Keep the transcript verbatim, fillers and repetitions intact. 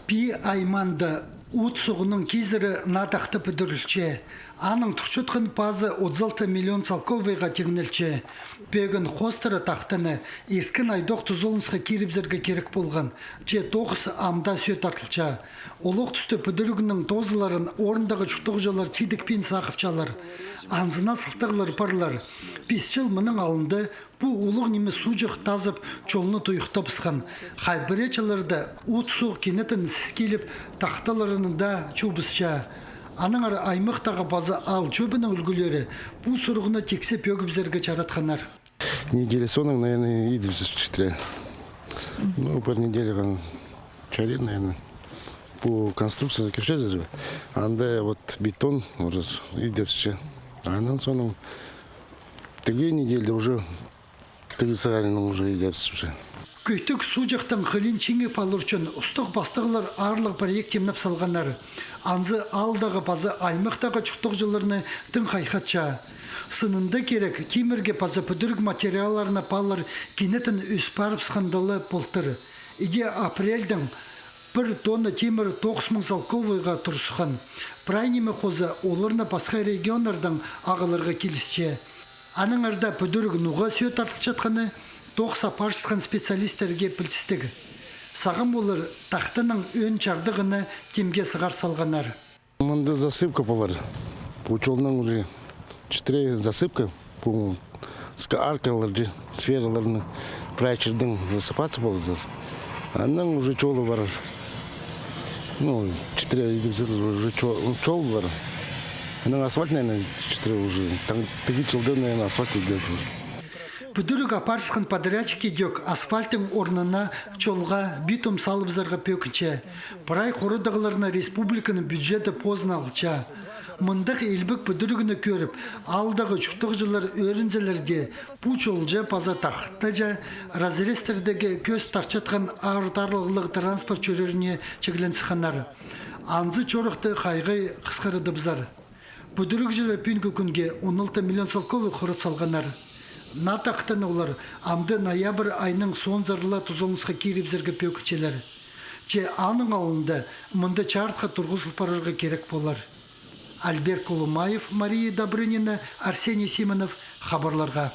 Пии аймаанда уут суғның кизіре наа тахта пӱдірілче. Аның турчатхан пазы отыс алты миллион салковайға тиңнелче. Пӧгін хоостыра тахтаны ирткен айдох тузаланысха кирібізерге кирек полған, че тоғыс ам даа сӧӧ тартылча. Олох туста пӱдірігнің тоозыларын орындағы чуртағҷылар чидікпин сағыпчалар. Анзына сылтағлар парлар. Пис чыл мының алнында пу улуғ нимес суғҷах тазып, чолны туйыхтабысхан. Хай пірее чылларда уут суғ кинетін сіскиліп, тахталарны даа чубысча. Аннаңар аймахтағы паза аал чӧбінің ӱлгӱлері пу сурығны тиксі пӧгібізерге чаратханнар. Неделя соонаң, наверное, идібіс читіре. Ну, пір неделяға чарир, наверное. Пу конструкцияны кӧрчезер бе? Анда вот бетон уже идібісче. Аннаң соонаң тігі неделяда уже тігі сығарынаң уже идібіс уже. Кӧйтіг суғҷахтың хылиин чиңіп алар ӱчӱн устағ пастығлар аарлығ проект тимнеп салғаннар. Анзы аалдағы паза аймахтағы чуртағҷыларны тың хайхатча. Сынында кирек, тимірге паза пӱдіріг материалларына паалар кинетін ӧс парыбысханда ла полтыр. Іди апрельдең пір тонна тимір тоғыс муң салковайға турысхан. Прай ниме хоза оларны пасха регионнардаң ағыларға килісче. Аннаңар даа пӱдіріг ноға сӧӧ тартылчатханы тоғыс апарчатхан специалистерге пілдістіг. Сағам олар тахтаның ӧӧн чардығына тимге сығар салғаннар. Мында засыпка полар. Пу чолнаң уже читіре засыпка. Пу ска-, аркаларды, сфераларны прай чирдең засыпаться поларзар. Аннаң уже чолы парар. Ну, читіре идібізер уже чо-, чол парар. Аннаң асфальт, наверное, читіре уже. Таң-, тігі чылда, наверное, асфальт идібізер. Пӱдіріг апарысхан подрядчик идӧк асфальттың орнына чолға битум салыбызарға пӧгінче. Прай хорадағларны республиканың бюджеті позына алча. Мындағ илбек пӱдірігні кӧріп, аалдағы чуртағҷылар ӧрінзелер дее, пу чолҷа паза тахтаҷа разрезтердегі кӧс тартчатхан аар тарлығлығ транспорт чӧреріне чиглен сыхханнар. Анзы чорыхты хайғай хысхырадыбызар. Пӱдірігҷілер пӱӱнгі кӱнге он алты миллион салковай хорат салғаннар. Наа тахтаны олар амды ноябрь айның соонзар ла тузаланысха кирібізерге пӧгінчелер. Че аның алнында мында чарытхы турғызыл парарға кирек полар. Альберт Колумаев, Мария Добрынина, Арсений Симонов, хабарларға.